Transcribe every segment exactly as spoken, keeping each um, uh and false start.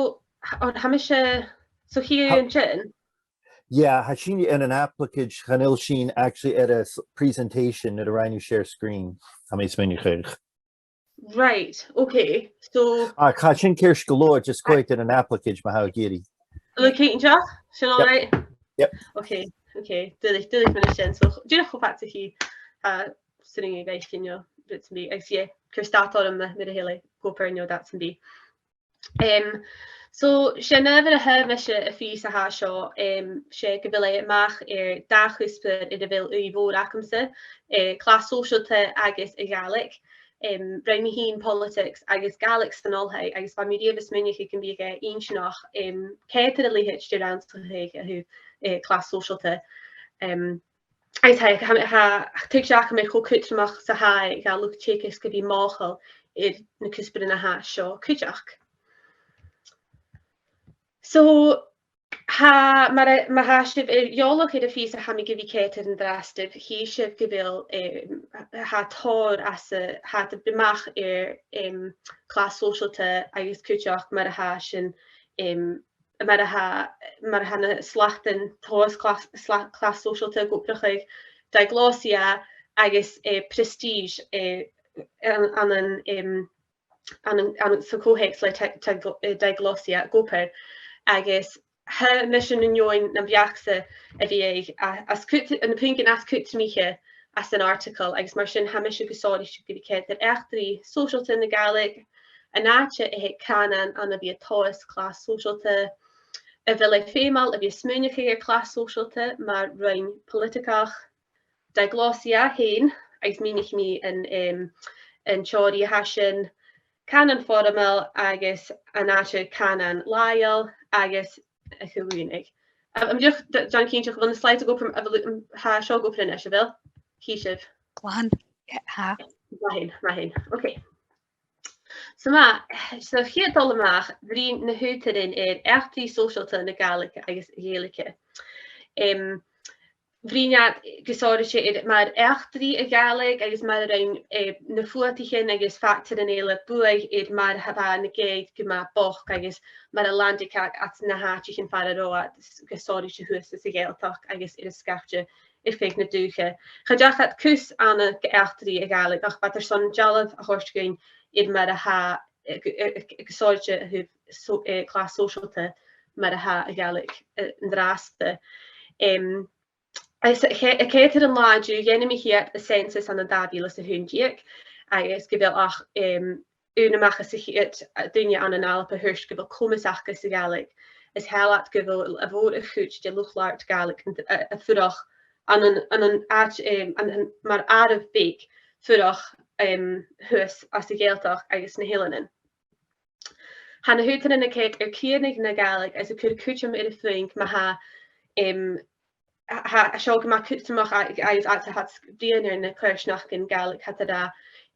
So, th- an, tha mise, so chì thu an sin? Yeah, tha sinn ann an applicaid, chan eil sinn actually air a' s- presentation nuair a rinn thu share screen. Tha mi a' smaoineachadh. Right, okay. So, ah, tha sin ceart gu leòr, just coimhead air an applicaid ma tha thu ag iarraidh. Will it keep you, Josh? Sin all right? Yep. Okay. Okay, duilich, duilich mar sin. So, dìreach cho fad 's a chì, uh, srinn a bheith sin, no, rud sam bith. Agus, yeah, cuir stad orm ma, mura h-eil e ag obair no dad sam bith. Um, so, 's e an adhbhar a thagh mise am pìos a tha seo, um, 's e gu bheil e a-mach air dà chuspair air a bheil ùidh mhòr agamsa, eh, clas sòisealta agus a' Ghàidhlig. Um, rinn mi fhìn politics agus Gàidhlig san oilthigh, agus bha mi riamh a' smaoineachadh gum biodh e inntinneach, um, ceathrar a leithid de rannsachadh a thaobh, eh, clas sòisealta. Um, agus tha, tha, tha, tuigse agam cho cudromach 's a tha e dha luchd-teagaisg a bhith mothachail air na cuspairean a tha seo cuideachd. So, tha, mar a, ma tha sibh eòlach air a' phìos a tha mi gu bhith ceadaicheadh an-dràsta, chì sibh gu bheil, eh, tha tòrr às a, tha iad a' dol a-mach air, em, clas sòisealta agus cuideachd mar a tha sin, em, mar a tha, mar a tha na slatan tomhas clas, sla-, clas sòisealta ag obrachadh, diglossia agus, eh, prestige, eh, ann, ann an, em, ann an, ann an, sa cho-theacs le te-, te-, eh, diglossia ag obair. Agus tha mise an fheadhainn nam bheachd-sa a bhith a-, as cud-, na puingean as cudromaiche anns an article, agus mar sin tha mise gu sònraichte gu bhith ceadaicheadh eachdraidh sòisealta na Gàidhlig, an àite a th' aig cànan ann a bhith a' tomhas clas sòisealta, a bheil e feumail a bhith a' smaoineachadh air clas sòisealta mar roinn poilitigeach, diglossia fhèin, agus mìnich mi an, em, an teòiridh a tha sin, cànan foirmeil agus an àite cànan làitheil agus a' cho-dhùnadh. Am, am, dìreach, d-, John, cinnteach, a bheil na slides ag obair, a bheil, um, tha seo ag obair a-nis, a bheil? Chì sibh. Glè mhath. Yeah, tha. Math fhèin, math fhèin. Okay. So ma, so a' chiad dol a-mach, bhruidhinn na h-ùghdaran air eachdraidh sòisealta na Gàidhlig agus a' Ghaeilge. Em, bhruidhinn iad gu sònraichte air mar eachdraidh a' Ghàidhlig agus mar a rinn, eh, na fuadaichean agus factairean eile buaidh air mar a bha na Gàidheil gu math bochd agus mar a landaig iad anns na h-àiteachan far an robh iad, gu sònraichte shuas sa Ghàidhealtachd agus air an sgaifte air feadh na dùthcha. Cha deach iad cus ann an eachdraidh a' Ghàidhlig, ach b' fheudar airson dealbh a thoirt dhuinn air mar a tha, eh, gu, eh, eh, gu sònraichte a thaobh so-, eh, clas sòisealta mar a tha a' Ghàidhlig, eh, an-dràsta. Em, is a' che-, a' ceudar an latha an-diugh, dh'ainmich iad an census ann an dà mhìle 's a h-aon deug, agus gu bheil ach, em, aon a-mach às a' cheud, eh, duine ann an Alba a thuirt gu bheil comas aca sa Ghàidhlig. Is shaoil iad gu bheil a' mhòr-chuid de luchd-làir Gàidhlig an, a, a' fuireach ann an, ann an àit, em, ann an, mar àireamh beag, fuireach, em, shuas anns a' Ghàidhealtachd agus na h-Eileanan. Tha na h-ùghdaran a' coimhead air críochnaidh na Gàidhlig is a' cur cuideam air a' phuing ma tha, em, tha, tha seo gu math cudromach a-, agus fhad 's a tha iad a' bruidhinn air na coimhearsnachdan Gàidhlig, tha iad ag ràdh,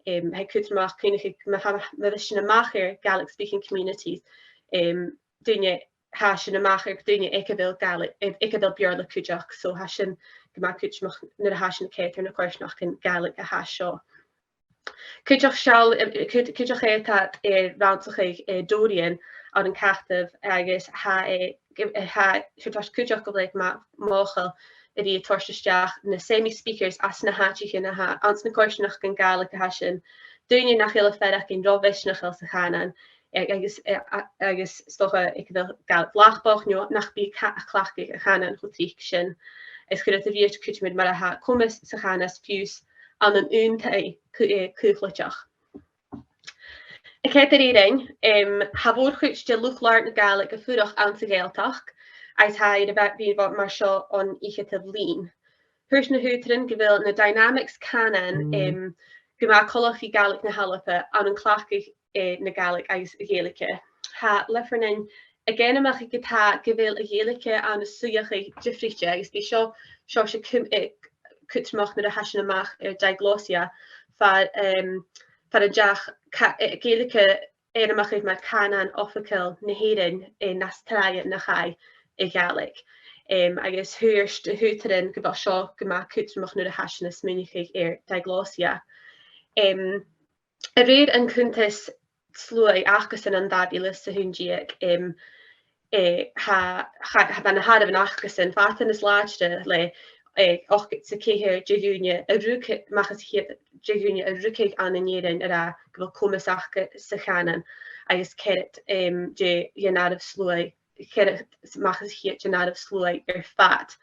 em, tha e cudromach cuimhneachadh ma tha, ma bhios sinn a-mach air Gaelic speaking communities, em, daoine, tha sinn a-mach air daoine aig a bheil Gàidhlig, aig a bheil Beurla cuideachd, so tha sin gu math cudromach nuair a tha sinn a' coimhead air na coimhearsnachdan Gàidhlig a tha seo. Cuideachd seall, eh, cuid-, cuideachd air tòrr, eh, rannsachadh, eh, Dorian ann an Cataibh agus tha, eh, gu-, eh, tha, tha e toirt cuideachd gu bheil e math mothachail a bhith a' toirt a-steach na semi-speakers anns na h-àiteachan a tha, anns na coimhearsnachdan Gàidhlig a tha sin, daoine nach eil a' faireachdainn ro mhisneachail sa chànan, eh, agus, eh, a-, agus 's dòcha aig a bheil Gàidhlig làchbach no nach bi ca-, a' cleachdadh a' chànain cho tric sin. Is chuir iad a-rithist cuideam air mar a tha comas sa chanas fiù 's ann an aon taigh cu-, eh, caochladach. A' coimhead air Èirinn, em, tha a' mhòr-chuid de luchd-làir na Gàidhlig a' fuireach anns a' Ghàidhealtachd, agus tha iad air a bhith, bhith mar seo on fhicheadamh linn. Thuirt na h-ùghdaran gu bheil na dynamics cànain, em, gu math coltach ri Gàidhlig na h-Alba ann an cleachdadh, eh, na Gàidhlig agus a' Ghaeilge. Tha Leffernan ag ainmeachadh ge-tà gu bheil a' Ghaeilge ann an suidheachadh diofraichte, agus bidh seo, seo 's e cum-, eh, cudromach nuair a tha sinn a-mach air diglossia, far, em, far an deach ca-, eh, Gaeilge ainmeachadh mar cànan oifigeil na h-Èireann, eh, nas tràithe na chaidh a' Ghàidhlig. Em, agus thuirt na h-ùghdaran gu bheil seo gu math cudromach nuair a tha sinn a' smaoineachadh air diglossia. Em, a rèir an cunntais sluaigh acasan ann an dà mhìle 's a h-aon deug, em, eh, tha, tha, tha, bha na h-àireamhan acasan fada nas làidire le, eh, ochdad 's a ceithir de dhaoine a rugadh, a-mach às a' cheud de dhaoine a rugadh ann an Èirinn a ràdh gu bheil comas aca sa chànan, agus ceithir, em, de, den àireamh sluaigh, ceithir a-mach às a' cheud den àireamh sluaigh air fad.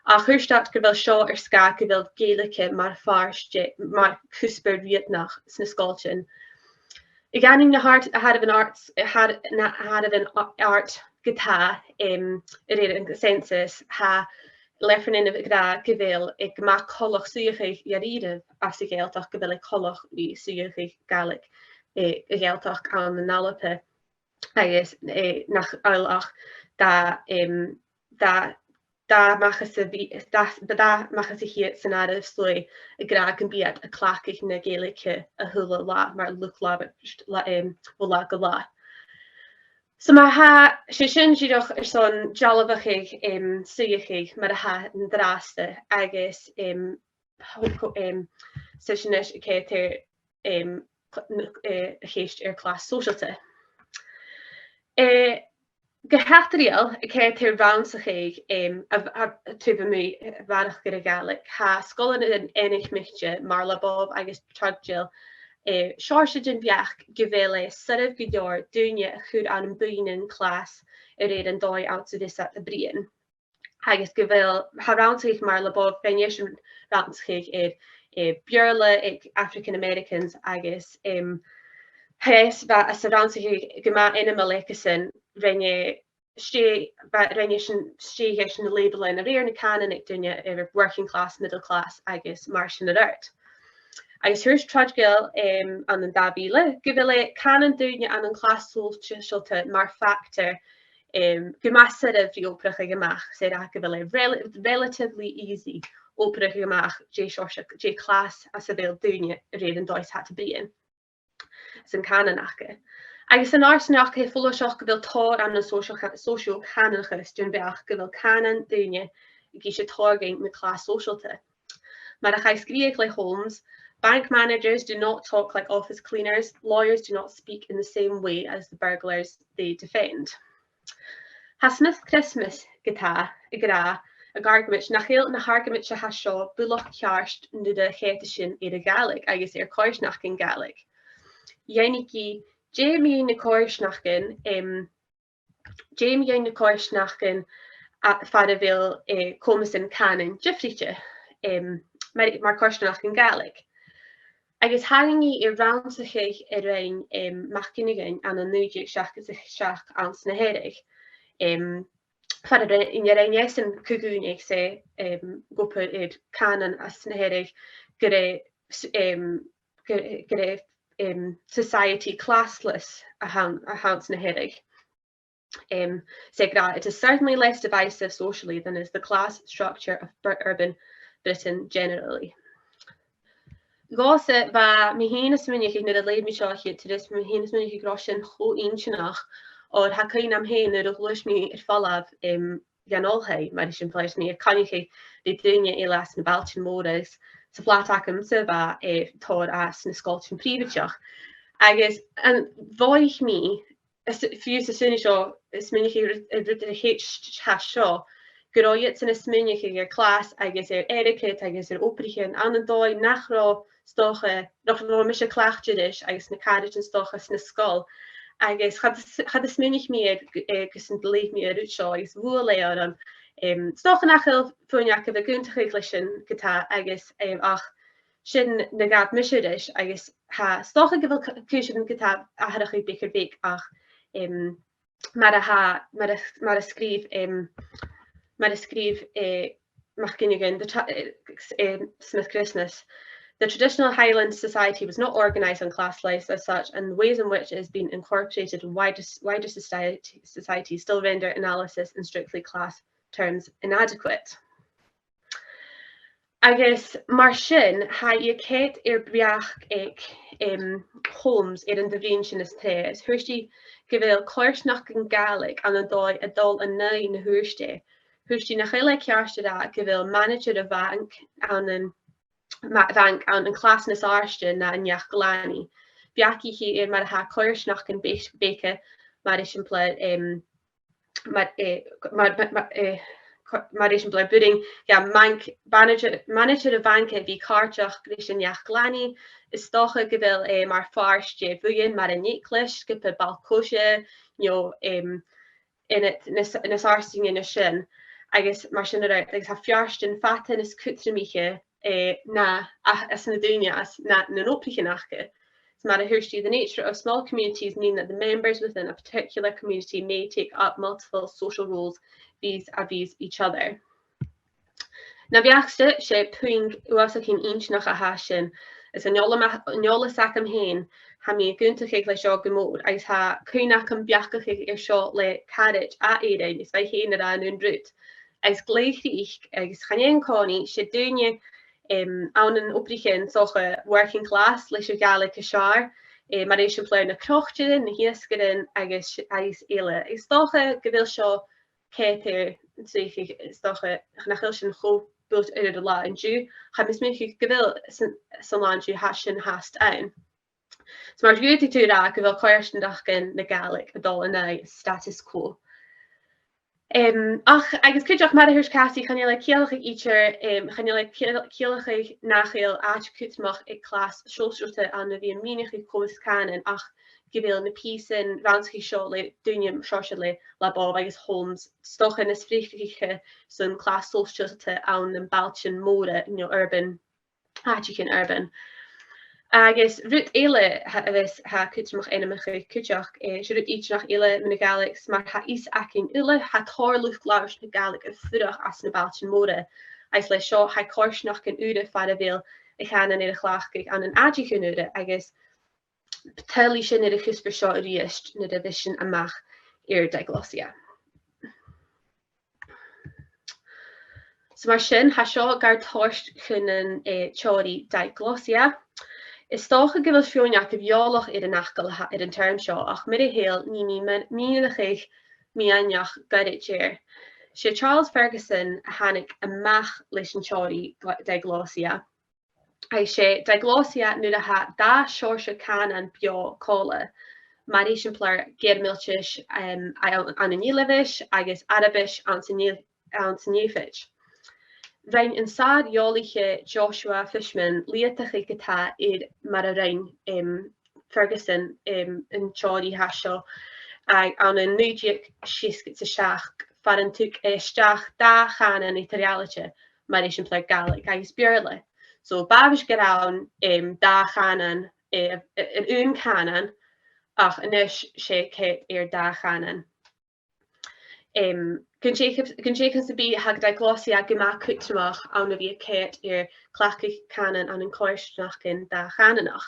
Ach thuirt iad gu bheil seo air sgàth gu bheil Gàidhlig mar phàirt de, mar chuspair riatanach sna sgoiltean. A dh'aindeoin na h-àrd-, a thàraichean àrd-, a thàr-, na thàraichean a-, àrd ge-tà, em, a rèir an census, tha leth-uair an àm ag ràdh gu bheil e gu math coltach suidheachadh dha-rìribh anns a' Ghàidhealtachd, gu bheil e coltach ri suidheachadh Gàidhlig, eh, a' Ghàidhealtachd ann an Alba. Agus, eh, nach eil ach dà, em, dà, dà mach às a' mhi-, dà, dà mach às a' cheud san àireamh-sluaigh ag ràdh gum bi iad a' cleachdadh na Gàidhlig a h-uile là, mar luchd-labhairt, là, em, bho là gu là. So ma tha, 's e sin dìreach airson dealbhachadh, em, suidheachadh mar a tha an-dràsta agus, em, ho-, ho-, em, 's e sin a-nis a' coimhead air, em, cl-, n-, eh, a' cheist air clas sòisealta. Eh, gu h-eadar-dhealaichte, a' coimhead air rannsachadh, em, a, a, a thaobh a-muigh, eh, a bharrachd air a' Ghàidhlig, tha sgoilearan ainmeil mar Labov agus Tredjil, eh, seòrsa den bheachd gu bheil e soirbh gu leòr daoine a chur ann am buidhnean clas a rèir an dòigh anns a bhios iad a' bruidhinn. Agus gu bheil, tha rannsachadh mar Labov, rinn esan rannsachadh air, eh, Beurla aig African Americans agus, em, tha esan, bha, anns an rannsachadh gu math ainmeil aigesan, rinn e stè-, bha, rinn esan stèidhichte na label-an a rèir na cànain aig daoine air working class, middle class agus mar sin air adhart. Agus thuirt Tredjil, em, ann an dà mhìle gu bheil e cànan daoine ann an clas sòis-, sòisealta mar factor, em, gu math soirbh ri obrachadh a-mach, 's e ag ràdh gu bheil e rel-, relatively easy obrachadh a-mach dè seòrsa, dè clas anns a bheil daoine a rèir an dòigh 's a tha iad a' bruidhinn, 's an cànan aca. Agus an àrd-smaoineachadh, tha e follaiseach gu bheil tòrr ann an sòisio-, sòisio-chànanachas den bheachd gu bheil cànan daoine ag innse tòrr dhuinn na clas sòisealta. Mar a chaidh sgrìobhadh le Holmes, "Bank managers do not talk like office cleaners, lawyers do not speak in the same way as the burglars they defend." Tha Smith-Christmas ge-tà ag ràdh, ag argamaid nach eil na h-argamaid a tha seo buileach ceart nuair a chì thu sin air a' Ghàidhlig agus air coimhearsnachdan Gàidhlig. Dh'fhaighnich i dè mu dheidhinn na coimhearsnachdan, em, dè mu dheidhinn na coimhearsnachdan a, far a bheil, eh, comasan cànain diofraichte, em, mar, mar choimhearsnachdan Gàidhlig. Agus tharraing i air rannsachadh a rinn, em, MacFhionghain ann an naoi deug seasgad 's a seachd anns na Hearadh. Em, far a rinn, a rinn esan co-dhùnadh 's e, em, ag obair air cànan anns na Hearadh gur e s-, em, gur, gur e, em, society classless a th' ann, a th' anns na Hearadh. Em, 's e ag ràdh, "It is certainly less divisive socially than is the class structure of bur-, urban Britain generally." Dhòmhsa, bha mi fhìn a' smaoineachadh nuair a leugh mi seo a' chiad turas, bha mi fhìn a' smaoineachadh gun robh sin cho inntinneach, oir tha cuimhn' agam fhìn nuair a ghluais mi air falbh, em, dhan oilthigh, mar eisimpleir, 's mi a' coinneachadh ri daoine eile anns na bailtean mòra, 's sa flat agamsa bha, eh, tòrr às na sgoiltean prìobhaideach. Agus an, mhothaich mi, is, fiù 's as soon as seo, a' smaoineachadh air, air rudan a th' ann an seo, gun robh iadsan a' smaoineachadh air clas agus air etiquette agus air obraichean ann an dòigh nach robh 's dòcha, nach robh mise cleachdte ris agus na caraidean 's dòcha sna sgoil. Agus cha do s-, cha do smaoinich mi air, eh, gus an do leugh mi an rud seo agus bhuail e orm. Em, 's dòcha nach eil feadhainn agaibh ag aontachadh leis sin ge-tà agus, em, ach sin na dh'fhàg mise ris, agus tha, 's dòcha gu bheil c-, cùisean ge-tà atharrachadh beag air bheag, ach, em, mar a tha, mar a, mar a sgrìobh, em, mar a sgrìobh, eh, MacFhionghain, the tra-, eh, eh, Smith-Christmas, "The traditional Highland society was not organised on class lines as such, and the ways in which it has been incorporated in wider, wider society, society still render analysis in strictly class terms inadequate." Agus mar sin, tha i a' coimhead air beachd aig, em, Holmes air an do bhruidhinn sinn an-dràsta. Thuirt i gu bheil coimhearsnachdan Gàidhlig ann an dòigh a' dol an aghaidh na h-uair sin. Thuirt i nach eil e ceart a ràdh gu bheil manaidsear a' bhainc ann an, ma-, bhainc ann an clas nas àirde na an each-ghlanaidh. Bheachdaich i air mar a tha coimhearsnachdan be-, beaga, mar eisimpleir, em, mar, eh, mar, mar, mar, eh, co-, mar eisimpleir, b' urrainn dha banc, manaidsear, manaidsear a' bhainc a bhith càirdeach ris an each-ghlanaidh. Is dòcha gu bheil e mar phàirt de bhuidheann mar an eaglais, sgioba ball-coise, no, em, ionad nas, nas àirde na sin. agus mar sin air adhart, agus tha feartan fada nas cudromaiche, eh, na, a, às na daoine, às na, nan obraichean aca. So mar a thuirt thu, the nature of small communities mean that the members within a particular community may take up multiple social roles vis-à-vis each other. Na bheachd-sa, 's e puing uabhasach inntinneach a tha sin, is an eòla-, an eòlas agam fhèin, tha mi ag aontachadh leis seo gu mòr, agus tha cuimhne agam beachdachadh air seo le caraid à Èirinn, is bha i fhèin ag ràdh an aon rud. Agus glè thric, agus chan e an-còmhnaidh, 's e daoine, em, ann an obraichean, 's dòcha working class leis a' Ghàidhlig as fheàrr, eh, mar eisimpleir na croitearan, na h-iasgairean agus, agus eile. Agus 's dòcha gu bheil seo ceart air, 's dòcha nach eil sin cho built air an là an-diugh. Chan eil mi a' smaoineachadh gu bheil san, san là an-diugh, tha sin fhathast ann. So mar a dh'fhaodadh tu a ràdh gu bheil coimhearsnachdan na Gàidhlig a' dol an aghaidh status quo. Em, ach, agus cuideachd mar a thuirt Cassie, chan eil e a' ciallachadh idir, em, chan eil e a' ciall-, ciallachadh nach eil àite cudromach aig clas sòisealta ann a bhith a' mìneachadh cò as cànan, ach gu bheil na pìosan rannsachaidh seo le daoine seòrsa le Labov agus Holmes, 's dòcha nas freagarraiche son clas sòisealta ann am bailtean mòra, you know, urban, àiteachan urban. Agus rud eile tha, a bhios, tha cudromach ainmeachadh cuideachd, eh, 's e rud inntinneach eile mun a' Ghàidhlig, 's mar tha fios againn uile, tha tòrr luchd-labhairt na Gàidhlig a' fuireach anns na bailtean mòra. Agus leis seo, tha coimhearsnachdan ùra far a bheil a' chànan air a chleachdadh ann an àiteachan ùra, agus tha sin air a' chuspair seo a-rithist nuair a bhios sinn a-mach air diglossia. So mar sin, tha seo gar toirt chun an, eh, teòiridh diglossia. Is dòcha gu bheil feadhainn agaibh eòlach air an fhacal a tha, air an term seo, ach mura h-eil, nì mi mì-, mìneachadh meadhanach goirid air. 'S e Charles Ferguson a thàinig a-mach leis an teòiridh gl-, diglossia. Agus 's e diglossia nuair a tha dà sheòrsa cànan beò còmhla, mar eisimpleir Gearmailtis, em, ann, ann an Eilbheis agus Arabais anns an Eil-, anns an Eilbheis. Rinn an sàr-eòlaiche Joshua Fishman leudachadh ge-tà air mar a rinn, em, Ferguson, em, an teòiridh a tha seo, a, ann an naoi deug seasgad 's a seachd, far an tug e a-steach dà chànan eadar-dhealaichte, mar eisimpleir Gàidhlig agus Beurla. So, b' àbhaist gun robh ann, em, dà chànan, eh, a, a, an aon cànan, ach a-nis 's e cead air dà chànan. Em, gun teagamh, gun teagamh sam bith, tha diglossia gu math cudromach ann a bhith a' coimhead air cleachdadh cànan ann an coimhearsnachdan dà-chànanach.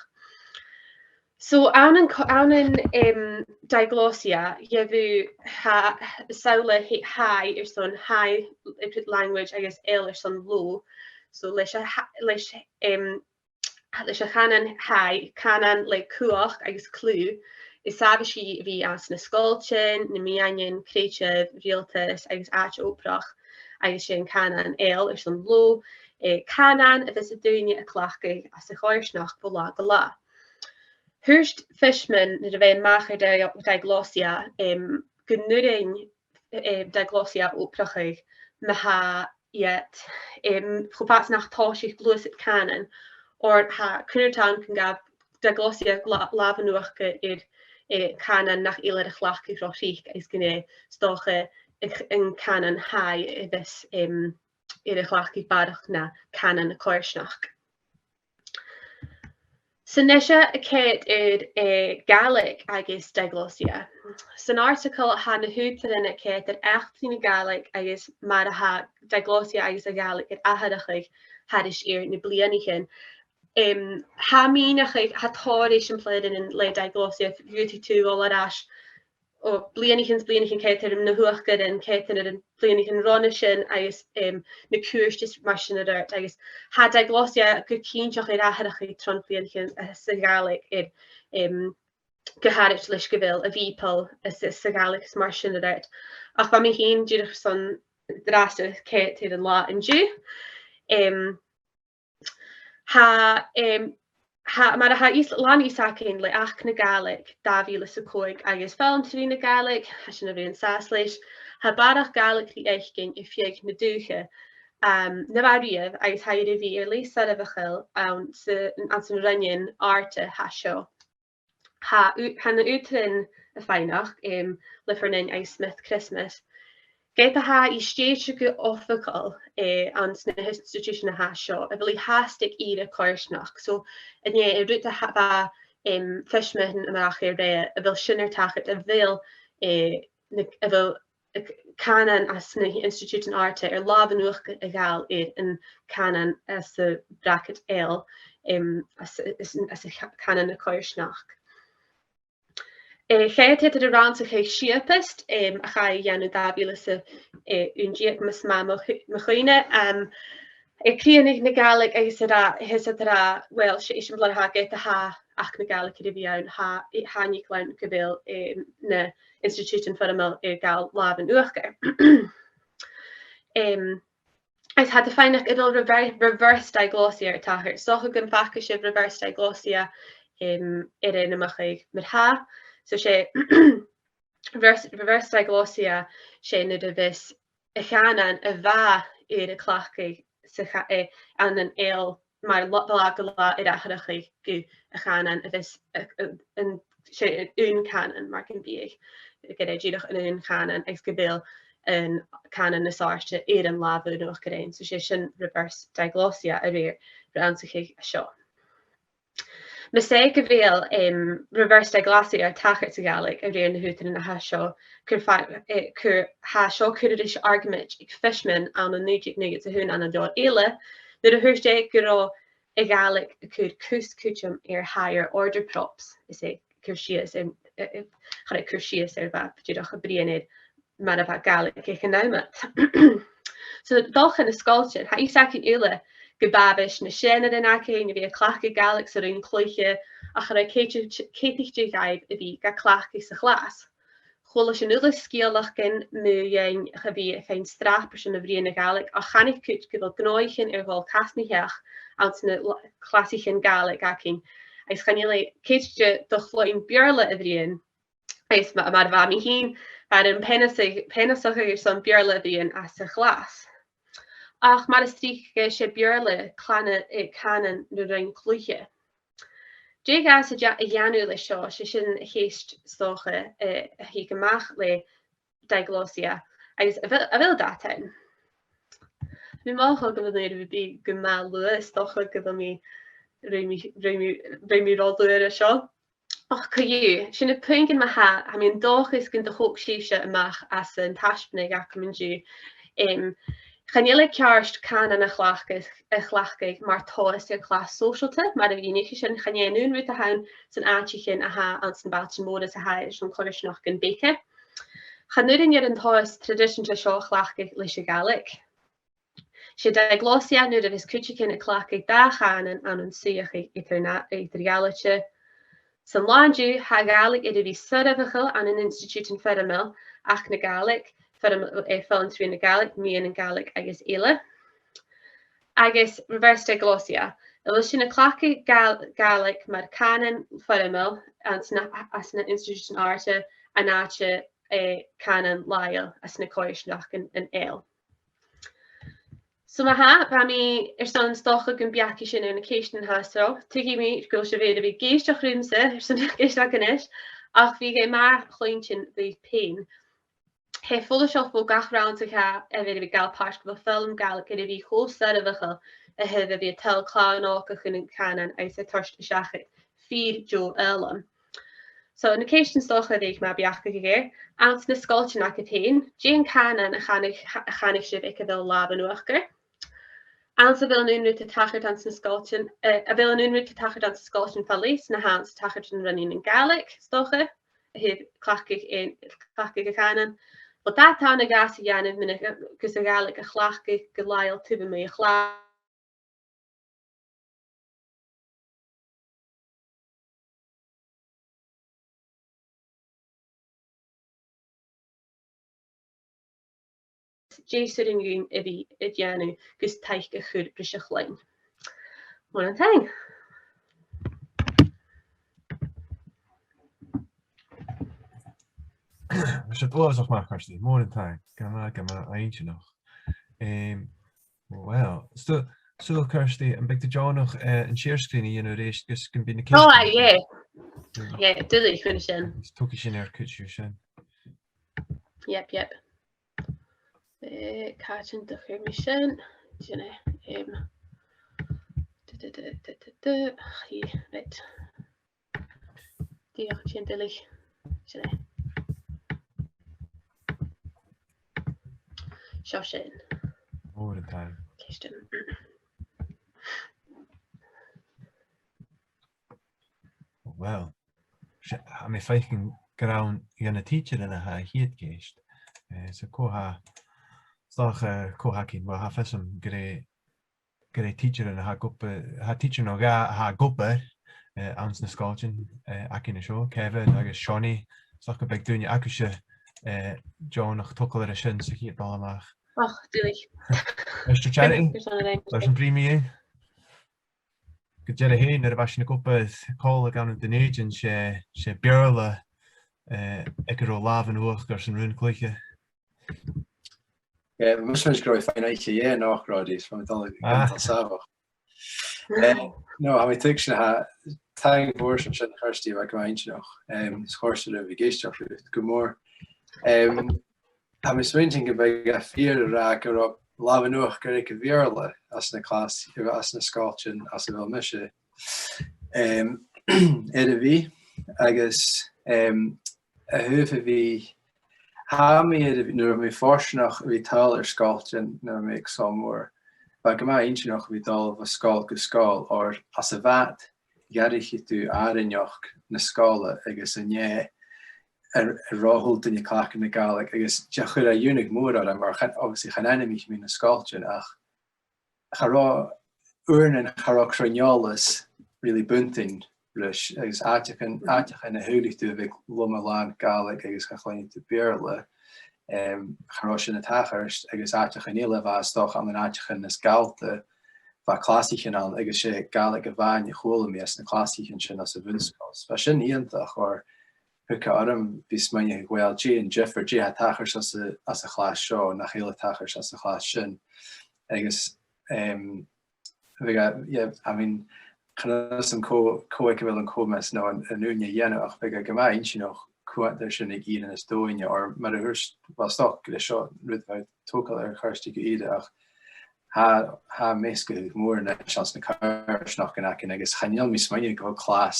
So, ann an co-, ann an, em, diglossia, gheibh thu ha-, samhla h-, high airson high language agus L airson low. So, leis a' ha-, leis, em, leis a' chànan high, cànan le cumhachd agus cliù, is àbhaist dhi a bhith anns na sgoiltean, na meadhanan, creideamh, riaghaltas agus àite-obrach, agus 's e an cànan L airson low, eh, cànan a bhios daoine a' cleachdadh anns a' choimhearsnachd bho latha gu latha. Thuirt Fishman nuair a bha e a-mach air di-, diglossia, em, gun urrainn, eh, diglossia obrachadh ma tha iad, em, cho fad 's nach tòisich gluasad cànain, oir tha cunnart ann gun gabh diglossia gla-, làmh-a-nuadh air, eh, cànan nach eil air a chleachdadh ro thric, agus gun e, 's dòcha, an, an cànan high a bhios, em, air a chleachdadh barrachd na cànan na coimhearsnachd. So a-nis a' coimhead air, eh, Gàidhlig agus diglossia. San article tha na h-ùghdaran a' coimhead air eachdraidh na Gàidhlig agus mar a tha diglossia agus a' Ghàidhlig air atharrachadh thairis air na bliadhnaichean. Em, tha mi a' smaoineachadh, tha tòrr eisimpleirean le diglossia, ged a tha thu air ais o bhliadhnaichean 's bliadhnaichean, coimhead air na h-uachdarain, coimhead air na bliadhnaichean roimhe sin agus, em, na cuairtean mar sin air adhart, agus tha diglossia gu cinnteach air atharrachadh tron bhliadhnaichean, eh, sa Ghàidhlig air, em, gu h-àraid leis gu bheil a' Bhìoball is, is sa Ghàidhlig is mar sin air adhart. Ach bha mi fhìn dìreach airson an-dràsta a' coimhead air an là an-diugh. Em, Tha, em, tha, mar a tha fhios, làn fhios againn le Achd na Gàidhlig dà mhìle 's a còig agus foghlam tro na Gàidhlig, tha sinn a' bruidhinn an sàs leis, tha barrachd Gàidhlig ri fhaicinn air feadh na dùthcha, em, na bha riamh, agus tha i air a bhith air leth soirbheachail anns a', anns an roinnean àrda tha seo. Tha ù-, tha na h-ùghdaran a' faighneachd, em, Livernoine agus Smith Christmas. ged a tha i stèidhichte gu oifigeil, eh, anns na h-institiùidean a tha seo, a bheil i fhathast ag iarraidh coimhearsnachd. So, an e an rud a tha, bha, em, Fishman a-mach air, eh, a bheil sin air tachairt, a bheil, eh, na, a bheil, eh, cànan anns na h-institiùidean àrda air làmh-a-nuadhachadh a ghabhail air an cànan anns a' bhracaid L, em, anns, anns, anns a' cha-, cànan na coimhearsnachd. Eh, chaidh iad air an rannsachadh siabost, em, a chaidh a dhèanamh dà mhìle 's a, eh, aon deug, mas math mo chu-, mo chuimhne, em, air crìonadh na Gàidhlig agus a ràdh, is iad ag ràdh, well, 's e, 's e sin mar a tha, ged a tha Achd na Gàidhlig air a bhith ann, tha, tha e a' ciallachadh gu bheil, em, na institiùidean foirmeil air gabhail làmh-a-nuadhachadh. Em, Is tha iad a' faighneachd a bheil rever-, reverse diglossia air tachairt. 'S dòcha gum faca sibh reverse diglossia, em, air an iomadh mar-thà. So 's e reverse, reverse diglossia, 's e nuair a bhios a' chànan a bha air a cleachdadh sa cha-, eh, ann an L mar là, là gu là air atharrachadh gu a' chànan a bhios, eh, eh, an 'S e an aon chànan mar gum biodh, gur e dìreach an aon chànan agus gu bheil an cànan nas àirde air an làmh-a-nuadhachadh. So 's e sin reverse diglossia a rèir rannsachadh seo. Mas e gu bheil, em, reverse diglossia air tachairt sa Ghàidhlig a rèir na h-ùghdaran a tha seo, cuir fa-, eh, cuir, tha seo a' cur ris argamaid aig Fishman ann an naoi deug naochad 's a h-aon ann an leabhar eile, nuair a thuirt e gun robh a' Ghàidhlig a' cur cus cuideam air higher order props, is e cur sìos air, eh, eh, cha robh e cur sìos air, bha e dìreach a' bruidhinn air mar a bha Gàidhlig aig an àm ud. So, a' dol chun na sgoiltean, tha fhios againn uile gum b' àbhaist na seanairean againn a bhith a' cleachdadh Gàidhlig san raon-cluiche, ach cha robh e ceadaichte, ceadaichte dhaibh a bhith ga cleachdadh sa chlas. Chuala sinn uile sgeulachdan mu dheidhinn a bhith a' faighinn srap airson a' bhruidhinn na Gàidhlig, ach chanadh cuid gu bheil gnothaich air a dhol casnaicheach anns na clasaichean Gàidhlig againn. Agus chan eil e ceadaichte do chloinn Beurla a bhruidhinn, agus ma-, mar a bha mi fhìn, bha e air am peanasach-, peanasachadh airson Beurla a bhruidhinn anns a' chlas. Ach mar as trice 's e Beurla clann-, eh, cànan na raon-cluiche. Dè ghabhas a dhea-, a dhèanamh leis seo, 's e sin a' cheist 's dòcha, eh, a thig a-mach le diglossia, agus a bheil, a bheil dad ann? Tha mi a' mothachadh gu bheil an uair a bhith gu math luath, 's dòcha gu bheil mi, rinn mi, rinn mi, rinn mi ro luath air seo. Ach co-dhiù, sin na puingean ma-thà, tha mi an dòchas gun do thog sibhse a-mach às an taisbeanadh agam an-diugh. Em, chan eil e ceart cànan a chleachdadh, a chleachdadh mar tomhas air clas sòisealta, mar a bha mi ag innse, chan e an aon rud a th' ann san àiteachan a tha anns na bailtean mòra 's a tha airson coimhearsnachdan beaga. Chan urrainn air an tomhas traidiseanta seo a chleachdadh leis a' Ghàidhlig. 'S e diglossia nuair a bhios cuideigin a' cleachdadh dà chànan ann an suidheachadh eadar-, eadar-dhealaichte. San là an-diugh, tha Gàidhlig air a bhith soirbheachail ann an institiùidean foirmeil, Achd na Gàidhlig, foirm-, eh, foghlam tro mheadhan na Gàidhlig, meadhan na Gàidhlig agus eile. Agus reverse diglossia, a bheil sinn a' cleachdadh Gàidh-, Gàidhlig mar chànan foirmeil anns na, anns na institiùidean àrda, an àite, eh, cànan làitheil anns na coimhearsnachdan, an L. So ma-thà, bha mi airson 's dòcha gum b' fheudar dhuibh sin air na ceistean a tha seo. Tuigidh mi gu bheil sibh air a bhith ag èisteachd riumsa airson na ceistean a-nis, ach bhiodh e math cluinntinn dhuibh fhèin. Tha e follaiseach bho gach rannsachadh a bha air a bhith a' gabhail pàirt gu bheil foghlam Gàidhlig air a bhith cho soirbheachail a thaobh a bhith a' toirt clann òga chun an cànain agus a' toirt seachad fìor dheagh fhoghlam. So, na ceistean 's dòcha a bhiodh math beachdachadh air, anns na sgoiltean agaibh fhèin, dè an cànan a chanadh, a chanadh sibh aig a bheil làmh-a-nuadhachadh? Anns a bheil an aon rud a' tachairt anns na sgoiltean, eh, a bheil an aon rud a' tachairt anns na sgoiltean fa leth na tha a' tachairt anns na rannan Gàidhlig, 's dòcha, a thaobh cleachdadh, eh, cleachdadh a' chànain. Bheil dad ann a ghabhas a dhèanamh mura, gus a' Ghàidhlig a chleachdadh gu làitheil taobh a-muigh a' chlas? Dè 's urrainn dhuinn a bhith a' dèanamh gus taic a chur ris a' chloinn? Mòran taing. Bha sin uabhasach math, Kirsty. Mòran taing. Glè mhath, glè mhath, inntinneach. Em, well, so, so, Kirsty, am biodh tu deònach, eh, an share screen a dhèanamh a-rithist gus gum bi na ceistean? Oh, aye, yeah. Yeah, duilich, chun sin. Is tog sinn air cuid dhiubh sin. Yep, yep. Eh, càit an do chuir mi sin? Dìreach, em, du, du, du. Chì, right. Dìreach sin duilich. Sin e. Seo sin. Mòran taing. Ceistean. Well, 's e, tha mi a' faicinn gur ann dha na tidsearan a tha a' chiad cheist. Eh, so cò tha, 's dòcha, eh, cò th' againn, well, tha fios agam gur e gur e tidsearan a tha ag obair, tha tidsearan no dhà a tha ag obair, eh, anns na sgoiltean, eh, againn an seo, Kevin agus Seonaidh, 's dòcha gum bi daoine agaibhse, eh, deònach togail air a sin sa chiad dol a-mach. Och, duilich. Mister Charity, leibh-se am bruidhinn. Gu dearbh fhèin, nuair a bha sinn ag obair còmhla ann an Dùn Èideann, 's e, 's e Beurla, eh, aig an robh làmh an uachdair san raon-cluiche. Eh, mise, mise gu robh fhèin oidhche dheth a-nochd, Roddy, is bha mi a' dol a dh'iompachadh. Eh, no, tha mi a' tuigsinn, tha, taing mhòr airson sin, a Chirsty, bha e gu math inntinneach. Em, is chòrd e rium a bhith ag èisteachd riut gu mòr. Em, tha mi a' smaointinn gum biodh e fìor a ràdh gun robh làmh an uachdair aig a' Bheurla anns na clas, anns na sgoiltean anns a bheil mise, em, air a bhith, agus, em, a thaobh a bhith, tha mi air a bhith, nuair a bha mi fortanach a bhith a' tadhal air sgoiltean nuair a bha mi aig Sabhal Mòr, bha e gu math inntinneach a bhith a' dol bho sgoil gu sgoil, oir anns a' bhad, dh'fhairich thu àrainneachd na sgoile agus an e a, a robh a h-uile duine a' cleachdadh na Gàidhlig, agus cha chuir e iongnadh mòr orm, oir chan, obviously chan ainmich mi na sgoiltean, ach cha robh, uaireannan cha robh cruinn-eòlas really buntainn ris, agus àiteachan, àiteachan a shaoileadh tu a bhiodh loma-làn Gàidhlig agus cha chluinneadh tu Beurla, em, cha robh sin a' tachairt, agus àiteachan eile, bha, 's dòcha, ann an àiteachan nas gallta, bha clasaichean ann, agus 's e Gàidhlig a-mhàin a chuala mi anns na clasaichean sin anns a' bhun-sgoil. Bha sin iongantach, oir thug e orm a bhith a' smaoineachadh, well, dè an diofar, dè tha a' tachairt anns a', anns a' chlas seo nach eil a' tachairt anns a' chlas sin. Agus, em, bhiodh e, yeah, I mean, chan eil fhios agam cò, cò aig a bheil an comas no an, an ùine a dhèanamh, ach bhiodh e gu math inntinneach coimhead air sin aig ìre is dòigh, oir mar a thuirt, well, 's dòcha gur e seo rud a bha togail air, a Chirsty, gu ìre, ach tha, tha measgachadh mòr a-nis anns na coimhearsnachdan againn, agus chan eil mi a' smaoineachadh gu bheil clas,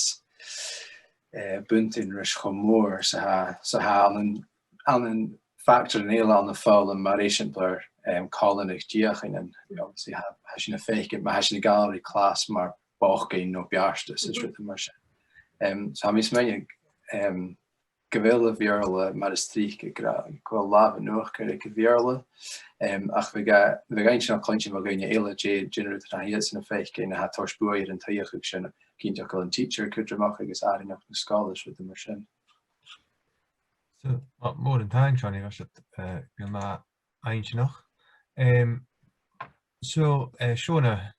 eh, buntainn ris cho mòr 's a tha, 's a tha ann an, ann an factairean eile ann am foghlam, mar eisimpleir, em, coileanadh deuchainnean. Obviously, tha, tha sinn a' faicinn, ma tha sinn a' gabhail ri clas mar bochdainn no beartas is rudan mar sin. Em, so tha mi a' smaoineachadh, em, gu bheil a' Bheurla mar as trice ag ràdh gu bheil làmh an uachdair aig a' Bheurla. Em, ach bhiodh e, bhiodh e inntinneach cluinntinn bho dhaoine eile dè, dè na rudan a tha iadsan a' faicinn a tha a' toirt buaidh air an t-suidheachadh sin, cinnteach gu bheil an tidsear cudromach agus àrainneachd na sgoile is rudan mar sin. So, mo-, mòran taing, Seonaidh, bha siud, eh, gu math inntinneach. Em, so, eh, Seonag,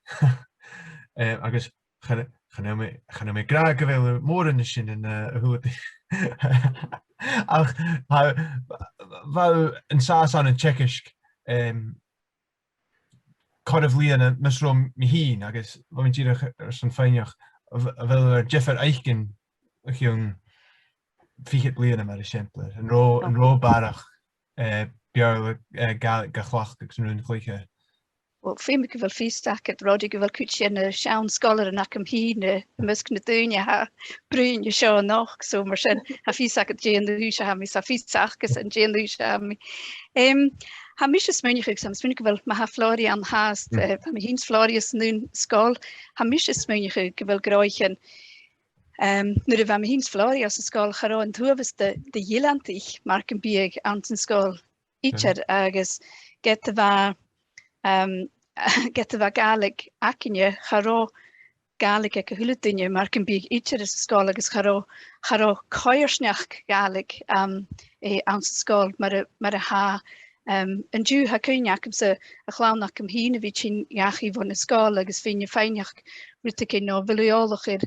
eh, agus chan, chan eil mi, chan eil mi ag ràdh gu bheil mòran de sin an, eh, a h-uile. Ach, bha, bha an sàs ann an teagasg, em, corra bhliadhna nas robh mi fhìn, agus bha mi dìreach airson faighneachd, a bh-, a bheil diofar fhaicinn o chionn fichead bliadhna, mar eisimpleir? An robh, an robh barrachd, eh, Beurla, eh, ga, ga chleachdadh san raon-chluiche? Well, feumaidh gu bheil fios agad, Roddy, gu bheil cuid dhe na seann sgoilearan agam fhìn, eh, am measg nan daoine a tha a' bruidhinn an seo a-nochd, so mar sin, tha fios agad dè an aois a tha mi, 's tha fios acasan dè an aois a tha mi. Em, tha mise a' smaoineachadh, 's tha mi a' smaoineachadh gu bheil, ma tha Florian fhathast, eh, tha mi fhìn 's Florian san aon sgoil, tha mise a' smaoineachadh gu bheil gu robh e, em, nuair a bha mi fhìn 's Florian anns an sgoil, cha robh an t-uabhas de, de dh'fhileantaich mar gum biodh anns an sgoil idir, agus ged a bha, em, ged a bha Gàidhlig againne, cha robh Gàidhlig aig a h-uile duine mar gum biodh idir anns an sgoil, agus cha robh, cha robh coimhearsnachd Ghàidhlig, em, eh, anns an sgoil mar a, mar a tha, em, an-diugh. Tha cuimhne agamsa a' chlann agam fhìn a bhith a' tighinn dhachaigh bhon an sgoil agus bhithinn a' faighneachd rudeigin no a bheil thu eòlach air,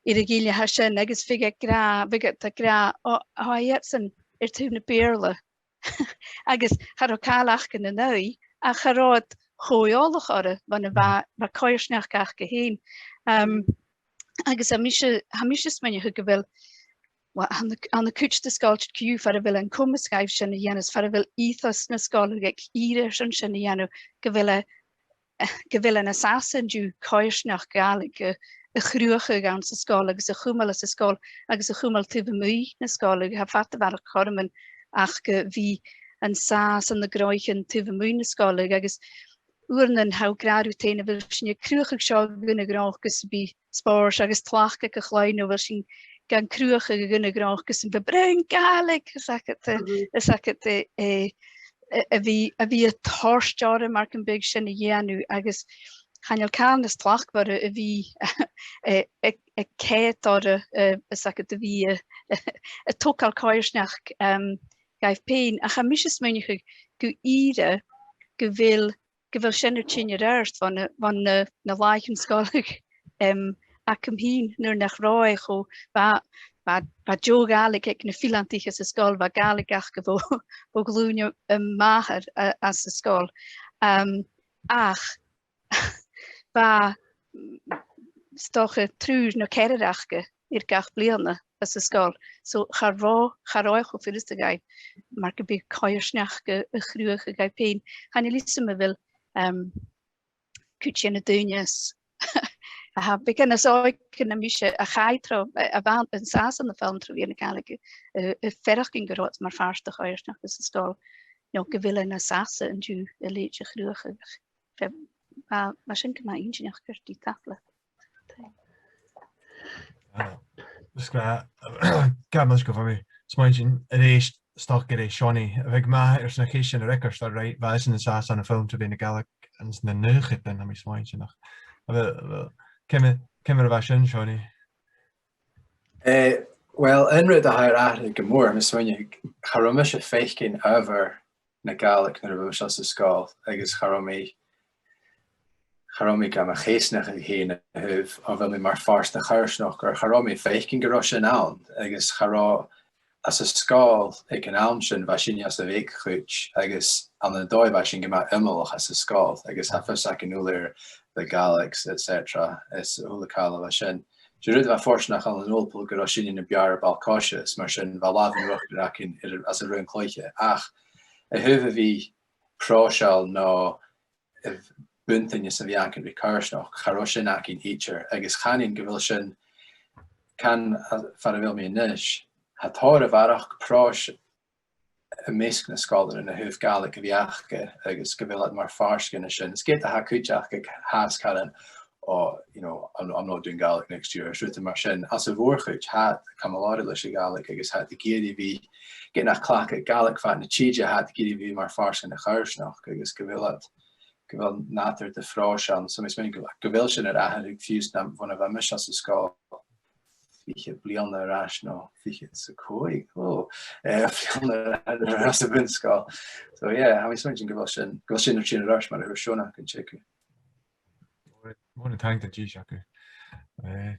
air a' ghille a tha sin, agus bhiodh e ag ràdh, bhiodh iad ag ràdh, o, tha iadsan air taobh na Beurla. Agus cha robh càil aca an aghaidh, ach cha robh iad cho eòlach orra, bhon a bha, bha coimhearsnachd aca fhèin. Em, agus tha mise, tha mise a' smaoineachadh gu bheil, well, ann an, ann an cuid de sgoiltean co-dhiù far a bheil an comas dhaibh sin a dhèanamh, far a bheil ethos na sgoile aig ìre airson sin a dhèanamh, gu bheil e, gu bheil e nas fhasa an-diugh coimhearsnachd Ghàidhlig a, a chruthachadh anns an sgoil agus a chumail anns an sgoil agus a chumail taobh a-muigh na sgoile. Tha fada a bharrachd cothroman aca a bhith an sàs ann an gnothaichean taobh a-muigh na sgoile agus uaireannan tha thu ag ràdh riut fhèin a bheil sinn a' cruthachadh seo gun a' ghnothach gus am bi spòrs agus tlachd aig a' chloinn, no a bheil sinn gan cruthachadh gun a' ghnothach gus am bi braon Gàidhlig, is aca, is aca, eh, eh, a, a bhith, a bhith a' toirt orra mar gum biodh sin a dhèanamh, agus chan eil càil nas tlachdmhoire a bhith, eh, a', a' coimhead orra, eh, is aca, a bhith, eh, a' togail coimhearsnachd, em, dhaibh pèin. Ach tha mise a' smaoineachadh gu ìre gu bheil, gu bheil sin air tighinn air adhart bhon na, bhon na, na làithean sgoile, em, agam fhìn nuair nach robh e cho, bha, bha, bha deagh Ghàidhlig aig na fileantaich anns an sgoil, bha Gàidhlig aca bho, bho ghlùin a, a màthar, a, anns an sgoil. Em, ach bha, mm, 's dòcha triùir no ceathrar aca air gach bliadhna anns an sgoil. So cha robh, cha robh e cho furasta dhaibh mar gum biodh coimhearsnachd a, a chruthachadh dhaibh pèin. Chan eil fhios agam a bheil, em, cuid dhe na daoine as, a tha beagan nas òige na mise a chaidh tro, a, a bha an sàs ann am foghlam tro mheadhan na Gàidhlig, a, a' faireachdainn gun robh iad mar phàirt de choimhearsnachd anns an sgoil, no gu bheil e nas fhasa an-diugh a leithid a chruthachadh. Bha, bha sin gu math inntinneach, Kirsty, tapadh leat. Ah, is gu, gabh mo leisgeul, bha mi a' smaointinn a-rithist, 's dòcha gur e Seonaidh a bhiodh math airson a' cheist sin a fhreagairt, right, bha esan an sàs ann am foghlam tro mheadhan na Gàidhlig anns na naochadan, tha mi a' smaointinn, ach a bheil, a bheil, ciamar, ciamar a bha sin, Seonaidh? Eh, well, aon rud a tha air atharrachadh gu mòr, tha mi a' smaoineachadh, cha robh mise a' faicinn adhbhar na Gàidhlig nuair a bha mise anns an sgoil, agus cha robh mi, cha robh mi gam choimhearsnachd fhèin a thaobh, o bheil mi mar phàirt de choimhearsnachd, oir cha robh mi a' faicinn gun robh sin ann, agus cha robh, anns an sgoil aig an àm sin, bha sinne anns a' bheag chuid, agus ann an dòigh bha sinn gu math iomallach anns an sgoil, agus tha fios againn uile air the Gaelics, et cetera, is a h-uile càil a bha sin. 'S e rud a bha fortanach ann an Ulapul gun robh sinne na b' fheàrr air ball-coise, is mar sin bha làmh an uachdair againn air, anns an raon-chluiche. Ach a thaobh a bhith pròiseil no a' buntainn anns a' bheachd ri coimhearsnachd, cha robh sin againn idir, agus chanainn gu bheil sin, can, a, far a bheil mi a-nis, tha tòrr a bharrachd pròis am measg nan sgoilearan a thaobh Gàidhlig a bhith aca agus gu bheil iad mar phàirt dhen sin. Is ged a tha cuid aca ag ràdh caran, "Oh, you know, I'm, I'm not doing Gaelic next year," is rudan mar sin. Anns a' mhòr-chuid, tha iad a' cumail orra leis a' Ghàidhlig agus tha iad ag iarraidh a bhith, ged nach cleachd iad Gàidhlig fad na tìde, tha iad ag iarraidh a bhith mar phàirt dhen a' choimhearsnachd agus gu bheil iad, gu bheil nàdar de phròiseil ann. So, tha mi a' smaoineachadh gu, gu bheil sin air atharrachadh fiù 's na, bhon a bha mise anns an sgoil fichead bliadhna air ais, no fichead 's a còig, oh, eh, bliadhna air ais, anns a' bhun-sgoil. So, yeah, tha mi a' smaointinn gu bheil sin, gu bheil sin air tighinn air ais mar a thuirt Seonag an-diugh. Mòran, mòran taing dha-rìribh, Seonag. Eh,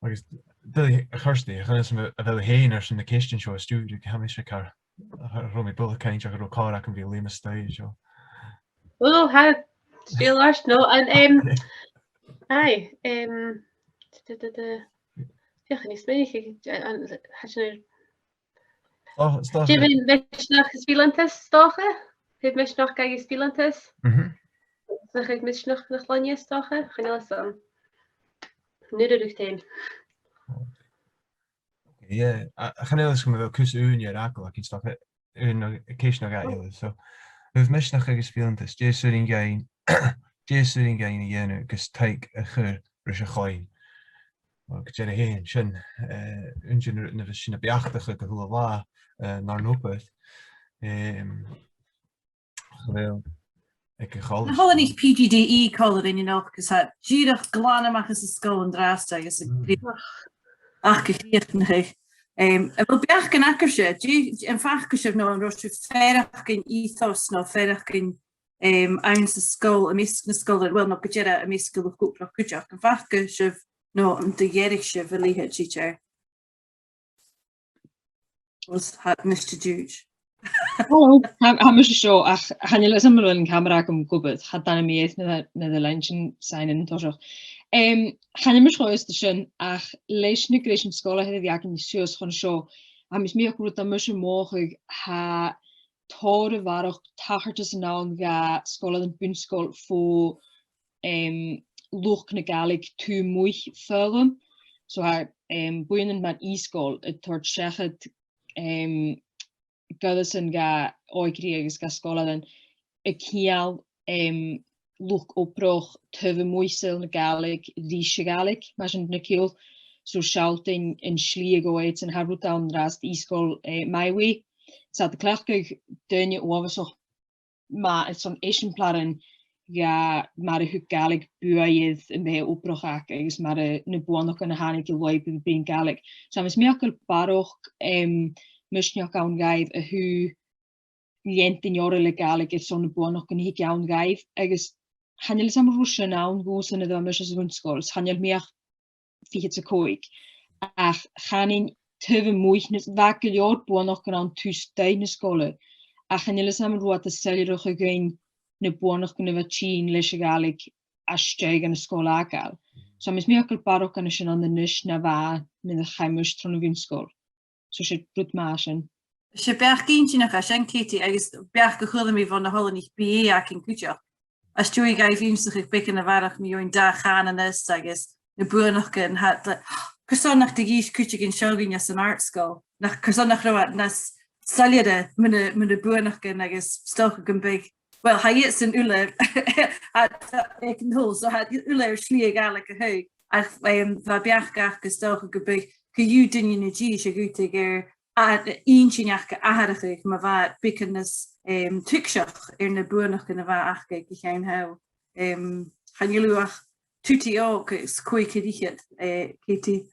agus, Billy, a Chirsty, chan eil fhios a bheil thu fhèin airson na ceistean seo a stiùireadh, tha mise car, cha robh mi buileach cinnteach gun robh còir agam a bhith leum a-staigh an seo. Well, tha, still ours, no, and, um, aye, um, da, da, da. Feuch an is minic, an, an, tha sin air, oh, is dòcha. Dè bhiodh misneachd is fileantas, is dòcha? Bhiodh misneachd agus fileantas? Mhm. Is nach bhiodh misneachd na chloinne, is dòcha? Chan eil fhios agam. An urrainn dhut fhèin? Yeah, a, a, chan eil fhios agam a bheil cus ùine air fhàgail againn, 's dòcha, aon no, ceist no dhà eile. So, a thaobh misneachd agus fileantas, dè as urrainn dhuinn, dè as urrainn dhuinn a dhèanamh gus taic a chur ris a' chloinn? Well, gu dearbh fhèin, sin, eh, aon de na rudan a bhios sinn a' beachdachadh a h-uile latha, eh, nar n-obair. Em, a bheil aig a' cholaiste. Tha a h-uile nì PGDE còmhla rinn a-nochd, agus tha iad dìreach glan a-mach às an sgoil an-dràsta agus a' Mm. cridhe-, ach a' chrìochnachadh. Em, a bheil beachdan agaibhse, dè, am faca sibh no an robh sibh a' faireachdainn ethos no a' faireachdainn, em, anns an sgoil, am measg nan sgoilearan, well, no gu dearbh am measg luchd-obrach cuideachd, am faca sibh no an do dh'èirich sibh a leithid, teacher? Agus tha, Mister Jude. Hello, tha, tha mise seo, ach chan eil fhios agam an robh an camara agam gu bhith, cha tàinig mi air na, na, na lines sin a sheinneadh an toiseach. Em, chan eil mise cho aosta sin, ach leis na greisean sgoile a th' againn suas chun seo, tha mi a' smaoineachadh gu bheil mise a' mothachadh, tha tòrr a bharrachd tachartasan ann dha sgoilearan bun-sgoil fo, em, luchd na Gàidhlig a-muigh foghlam. So tha, em, buidhnean mar Easchool a' toirt seachad, em, goireasan dha òigridh agus dha sgoilearan a' ceangal, em, luchd-obrach taobh a-muigh saoghal na Gàidhlig ris a' Ghàidhlig, mar sin na ciùil. So sealltainn an slighe gu h-àraidh, tha rud ann an-dràsta, Easchool, eh, My Way. 'S iad a' cleachdadh daoine uabhasach math airson eisimpleirean dha mar a thug Gàidhlig buaidh air am beatha obrach aca agus mar a, na buannachdan a thàinig an làimh a bhith a' bruidhinn Gàidhlig. So, tha mi a' smaoineachadh gu bheil barrachd, em, misneachd ann dhaibh a thaobh leantainn orra le Gàidhlig airson na buannachdan a thig ann dhaibh, agus chan eil fhios agam an robh sin ann dhòmhsa nuair a bha mise sa bhun-sgoil, 's chan eil mi ach fichead 's a còig. Ach chanainn taobh a-muigh, na, bha gu leòr buannachdan ann taobh a-staigh na sgoile, ach chan eil fhios agam an robh iad a' soilleireachadh dhuinn na buannachdan a bha tighinn leis a' Ghàidhlig às dèidh dhan sgoil fhàgail. So, tha mi a' smaoineachadh gu bheil barrachd dhen sin ann a-nis na bha nuair a chaidh mise tron a' bhun-sgoil. So 's e rud math sin. 'S e beachd inntinneach a tha sin, Katie, agus beachd a chuala mi bho na h-oileanaich B A againn cuideachd. Às dèidh dhaibh ionnsachadh beagan a bharrachd mu dheidhinn dà-chànanas agus na buannachdan, tha, tha, carson nach do dh'inns cuideigin seo dhuinn anns an àrd-sgoil, nach, carson nach robh iad nas soilleire mu na, mu na buannachdan agus 's dòcha gum biodh, well, tha iadsan uile, tha, tha, aig an t-saoghal, so tha iad uile air slighe Gàidhlig a thaghadh. Ach, em, bha beachd aca 's dòcha gum biodh co-dhiù daoine no dithis a dh'fhaodadh air a, inntinneach atharrachadh ma bha iad beagan nas, em, tuigseach air na buannachdan a bha aca aig a' cheann thall. Em, chan eil thu ach twenty-eight is còig air fhichead, eh, Katie.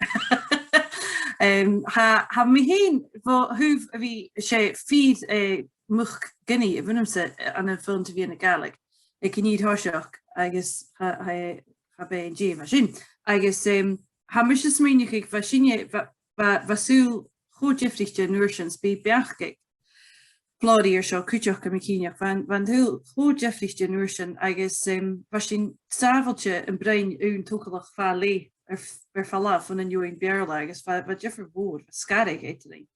Em, tha, tha mi fhìn bho thaobh a bhith, 's e fìor, eh, muc-ghunnaidh a bh' annamsa, eh, ann am foghlam tro mheadhan na Gàidhlig aig an fhìor thoiseach agus cha, cha, cha b' e an dèidh mar sin. Agus, em, tha mise a' smaoineachadh, bha sinne, bha, bha, bha saoghal cho diofraichte an uair sin, 's bidh beachd aig Flòraidh air seo cuideachd, tha mi cinnteach, bha, bha an saoghal cho diofraichte an uair sin agus, em, bha sinn sàbhailte am broinn aon togalach fa leth air f-, air falbh bhon an fheadhainn Beurla agus bha, bha diofar mhòr, bha sgaradh eadarainn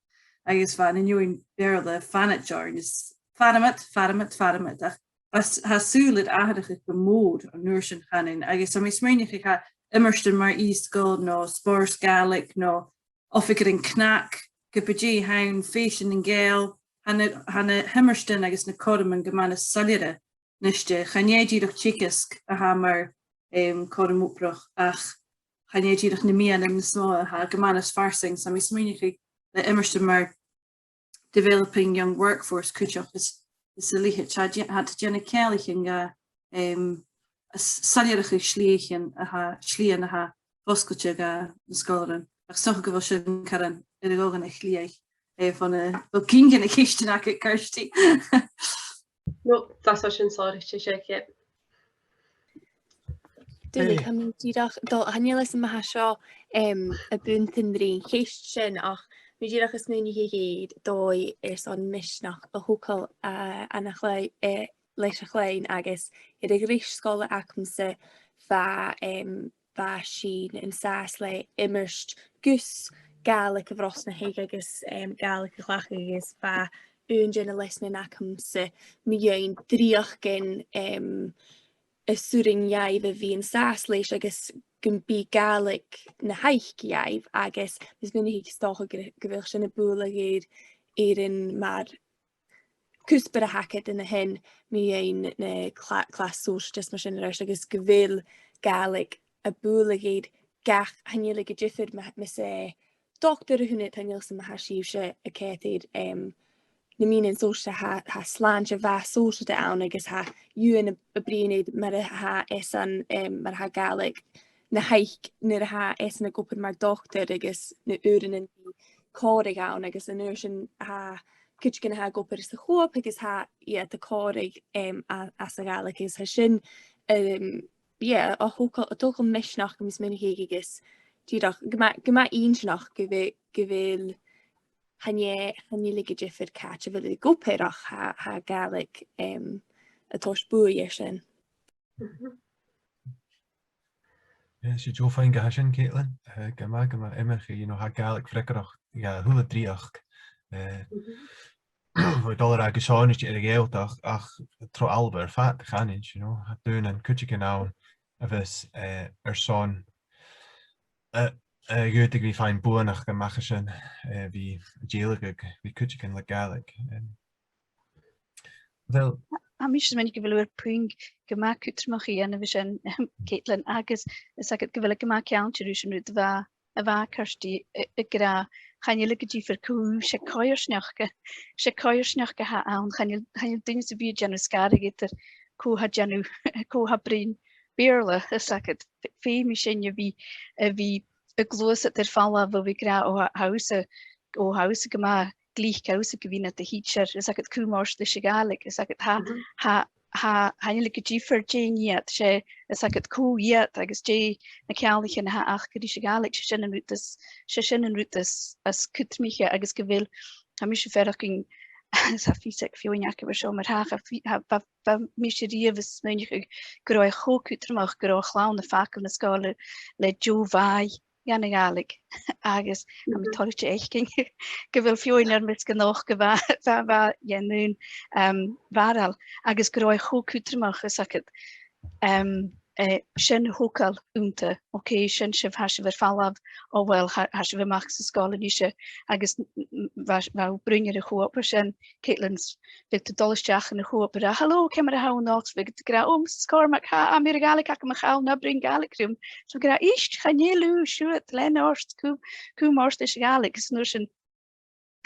agus bha an fheadhainn Beurla a' fantainn oirnn is far am biodh, far am biodh, far am biodh, ach bha s-, tha saoghal air atharrachadh gu mòr an uair sin, chanainn, agus tha mi a' smaoineachadh gu bheil iomairtean mar Easchool no Spòrs Gàidhlig no Oifigearan Cnag, ge b' e dè th' ann, Fèisean nan Gàidheal, tha na, tha na h-iomairtean agus na cothroman gu math nas soilleire a-niste. Chan e dìreach teagasg a tha mar, em, cothrom obrach, ach chan e dìreach na meadhanan nas motha a tha gu math nas fharsainge. 'S tha mi a' smaoineachadh le iomairtean mar developing young workforce cuideachd is, is a leithid, tha, tha iad a' dèanamh ceanglaichean gu, em, a' s-, soilleireachadh slighean a tha, slighean a tha fosgailte dha na sgoilearan. Ach 's dòcha gu bheil sin caran air a dhol dhan a' chliathaich, eh, bhon a, bheil cuimhne air na ceistean agad, Kirsty? No, tha sin sònraichte, 's e, yeah. Duilich, tha mi dìreach, dol, chan eil fhios agam ma tha seo, em, a' buntainn ris a' cheist sin, ach tha mi dìreach a' smaoineachadh air dòigh airson misneachd a thogail, eh, ann an clò-, eh, leis a' chloinn agus air a' ghreis sgoile agamsa bha, em, bha sinn an sàs le iomairt gus Gàidhlig a bhrosnachadh agus, em, Gàidhlig a chleachdadh agus bha aon de na leasanan agamsa mu dheidhinn dreuchdan, em, as urrainn dhaibh a bhith an sàs leis agus gum bi Gàidhlig na thaic dhaibh agus tha mi a' smaoineachadh 's dòcha gu, gu bheil sin a' bualadh air, air an mar cuspair a th' agad an sin mu dheidhinn na cla-, clas sòisealta is mar sin air adhart agus gu bheil Gàidhlig a' bualadh air gach, chan eil e gu diofar ma, mas e dotair a th' annad, chan eil fhios agam ma tha sibhse a' coimhead air, em, na meadhanan sòisealta, tha, tha slàinte mhath sòisealta ann agus tha Eòghann a', a' bruidhinn air mar a tha esan, em, mar a tha Gàidhlig na thaic nuair a tha esan ag obair mar dhotair agus na h-uaireannan a bhios còmhradh ann agus an uair sin tha cuideigin a tha ag obair sa cho-op agus tha iad a' còmhradh, em, a, anns a' Ghàidhlig agus tha sin, em, yeah, a' togail, a' togail misneachd, tha mi a' smaoineachadh, agus dìreach gu math, gu math inntinneach gu bheil, gu bheil chan e, chan eil e gu diofar càit a bheil thu ag obair ach tha, tha Gàidhlig, em, a' toirt buaidh air sin. Yeah, 's e deagh phuing a tha sin, Caitlin. Eh, gu math, gu math iomchaidh, you know, tha Gàidhlig freagarrach dha a h-uile dreuchd. Eh, bha mi a' dol a ràdh gu sònraichte air a' Ghàidhealtachd, ach tro Alba air fad, chanainn, you know, tha daoine, cuideigin ann a bhios, eh, airson, eh, eh, dh'fhaodadh a bhith a' faighinn buannachd a-mach à sin, eh, bhith a' dèiligeadh ri cuideigin le Gàidhlig. Em, Well, tha mise a' smaoineachadh gu bheil thu air puing gu math cudromach a dhèanamh an sin, em, Caitlin, agus fhios agad gu bheil e gu math ceangailte ris an rud a bha, a bha Kirsty a', ag ràdh, chan eil e gu diofar cò, 's e coimhearsnachd a, 's e coimhearsnachd a th' ann, chan eil, chan eil duine sam bith a' dèanamh sgaradh eadar cò tha a' dèanamh, cò tha a' bruidhinn Beurla, fhios agad, f-, feumaidh sinn a bhith, a bhith a' gluasad air falbh bho bhith ag ràdh, o, tha, tha thusa, o, tha thusa gu math glic, tha thusa gu bhith nad theacher, fhios agad, cùm ort leis a' Ghàidhlig, fhios agad, tha, tha, tha, chan eil e gu diofar dè nì iad, 's e, fhios agad, cò iad agus dè na ceanglaichean a th' aca ris a' Ghàidhlig, 's e sin an rud as, 's e sin an rud as, as cudromaiche agus gu bheil, tha mise a' faireachdainn, 's tha fios aig feadhainn agaibh air seo, mar tha, tha fi-, tha, bha, bha mise riamh a' smaoineachadh gun robh e cho cudromach gun robh a' chlann a' fàgail na sgoile le, le deagh mhàith dhan a' Ghàidhlig, agus tha mi toilichte fhaicinn gu bheil feadhainn air measg a-nochd a bha, bha, bha dhen aon, em, bharail, agus gun robh e cho cudromach, fhios agad, em, eh, sin a thogail annta, ok, sin sibh, tha sibh air falbh, o well, tha, tha sibh a-mach às an sgoil a-nise, agus m-, m-, bha, bha thu a' bruidhinn air a' cho-obair sin, Caitlin, s-, bhiodh tu a' dol a-steach dhan a' cho-obair, a, "Hello, ciamar a tha thu a-nochd?" Bhiodh iad ag ràdh, "O, Miss Cormack, tha, tha mi air a' Ghàidhlig agam a-nis, na bruidhinn Gàidhlig rium." So bhiodh iad ag ràdh, "Ist, chan eil thu, siuthad, lean ort, cùm, cùm ort leis a' Ghàidhlig." Is an uair sin,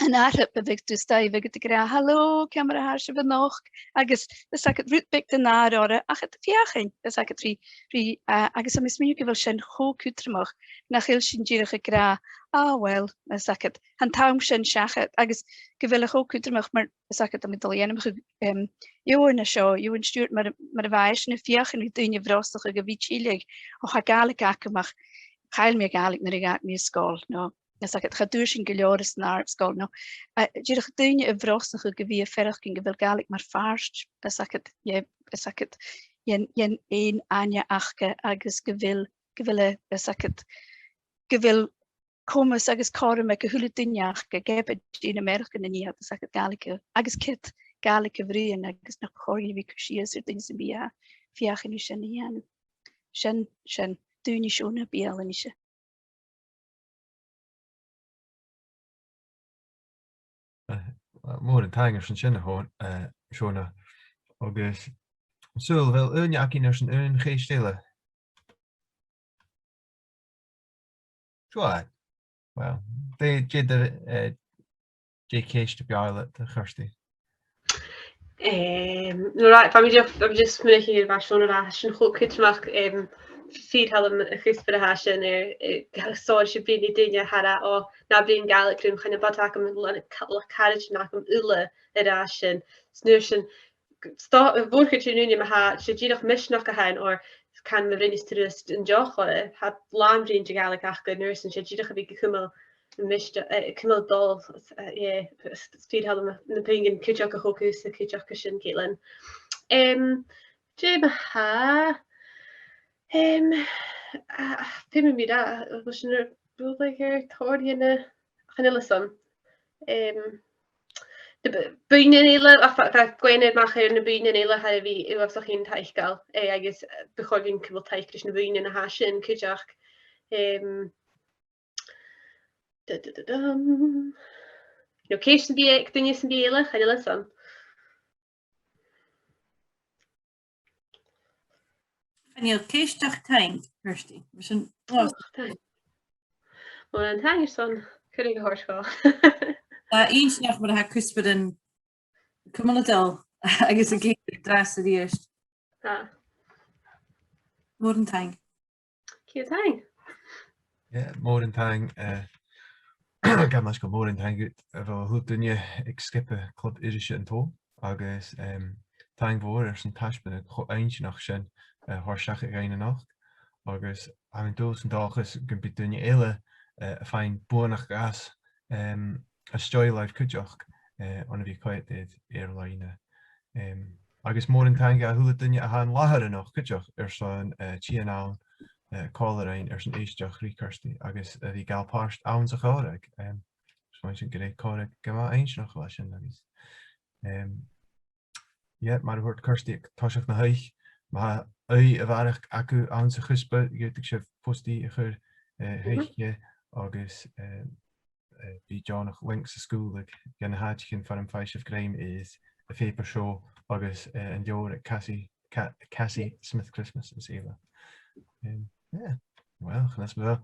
an ath thuras a bhiodh tu a-staigh, bhiodh iad ag ràdh, "Hello, ciamar a tha sibh a-nochd?" Agus, fhios agad, rud beag den àireamh orra, ach iad a' feuchainn, fhios agad, ri, ri, a, agus tha mi a' smaoineachadh gu bheil sin cho cudromach, nach eil sinn dìreach ag ràdh, "Ah, well," fhios agad, "tha an t-àm sin seachad," agus gu bheil e cho cudromach mar, fhios agad, tha mi a' dol a dh'ainmeachadh, em, Eòghann an seo, Eòghann Stiùbhart, mar, mar a bha esan a' feuchainn ri daoine a bhrosnachadh a bhith a' tilleadh, "O, tha Gàidhlig agam ach chaill mi a' Ghàidhlig nuair a dh'fhàg mi an sgoil," no, fhios agad, "Cha d' fhuair sinn gu leòr san àrd-sgoil," no, eh, dìreach daoine a bhrosnachadh gu bhith a' faireachdainn gu bheil Gàidhlig mar phàirt, fhios agad, yeah, fhios agad, dhen, dhen fhèin-aithne aca agus gu bheil, gu bheil e, fhios agad, gu bheil comas agus cothrom aig a h-uile duine aca, ge b' e dè na mearachdan a nì iad, fhios agad, Gàidhlig a, agus cead Gàidhlig a bhruidhinn agus nach còir dhi a bhith a' cur sìos air duine sam bith a tha a' feuchainn ri sin a dhèanamh. Sin, sin, daoine Shona beul a-nise. Eh, mòran taing airson sin, a Shò-, eh, Shona. Agus, saoil, a bheil aon againn airson aon cheist eile? Sure. Well, dè, dè do, eh, dè ceist a b' fheàrr leat, a Chirsty? Em, no, right, bha mi just, bha mi just smaoineachadh air a bha Seòna ag ràdh, sin cho cudromach, em, fìor thoil leam a' chuspair a tha sin air, eh, seo, 's e bruidhinn ri daoine a tha ag ràdh, "O, na bruidhinn Gàidhlig rium, chan eil bàta agam, le, le caraid agam uile ag ràdh sin." 'S an uair sin, sto-, a' mhòr-chuid den ùine ma-thà, 's e dìreach misneachd a th' ann, oir can ma bhruidhneas tu an-diugh oirre, tha làn-bhruidhinn de Ghàidhlig aca, an uair sin 's e dìreach a bhith ga cumail a-mach, eh, cumail a' dol, eh, yeah, 's, 's fìor thoil leam na puingean cuideachd a thog thu, 's cuideachd sin, Caitlin. Em, dè ma-thà, em, a, a, feumaidh mi ràdh, a bheil sinn air bualadh air tòrr dhen a, chan eil fhios agam. Em, na bu-, buidhnean eile, ach bha, bha cuimhne agam air na buidhnean eile, tha e air a bhith uabhasach fhèin taiceil, eh, agus, eh, bu chòir dhuinn cumail taic ris na buidhnean a tha sin cuideachd. Em, da, da, da, dum. No ceist sam bith aig duine sam bith eile, chan eil fhios agam. Chan eil ceist ach taing, Kirsty. Mar sin, oh, taing. Mòran taing airson cuireadh a thoirt dhomh. Tha e inntinneach mar a tha cuspairean cumail a' dol agus ag èirigh an-dràsta 's a-rithist. Tha. Mòran taing. Ceud taing. Yeah, mòran taing, eh, gabh mo leisgeul, mòran taing dhut a bheil a h-uile duine aig sgioba Club Irise an t-Sabhail, agus, em, taing mhòr airson taisbeanadh cho inntinneach sin, eh, a thoirt seachad dhuinn a-nochd, agus tha mi an dùil 's an dòchas gum bi daoine eile, eh, a' faighinn buannachd às, em, a' steòrnadh cuideachd, eh, on a bhith a' coimhead air, air-loidhne. Em, agus mòran taing dha a h-uile duine a tha an làthair a-nochd cuideachd airson, eh, tighinn ann, eh, còmhla rinn airson èisteachd ri Kirsty agus a bhith a' gabhail pàirt anns a' chòmhradh. Em, smaointinn gur e còmhradh gu math inntinneach a bha sin agus, em, yeah, mar a thuirt Kirsty aig toiseach na h-oidhche, ma tha ùidh a bharrachd agaibh anns a' chuspair, dh'fhaodadh sibh post-d a chur, eh, thuice agus, eh, eh, bidh deònach links a sgaoileadh gu na h-àiteachan far am faigh sibh grèim air a' phàipear seo agus, eh, an leabhar aig Cassie, Ca-, Cassie Smith Christmas is eile. Em, yeah. Well, chan eil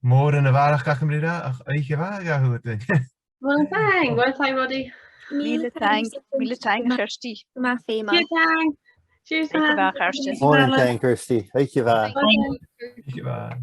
mòran a bharrachd agam ri ràdh ach oidhche mhath dha a h-uile duine. Well, thanks. Well, thanks, Roddy. Mìle taing, mìle taing, Kirsty. Gu math fheumail. Cheers, thanks. Cheers, oidhche mhath, Kirsty. Oidhche mhath. Bye. Oidhche mhath.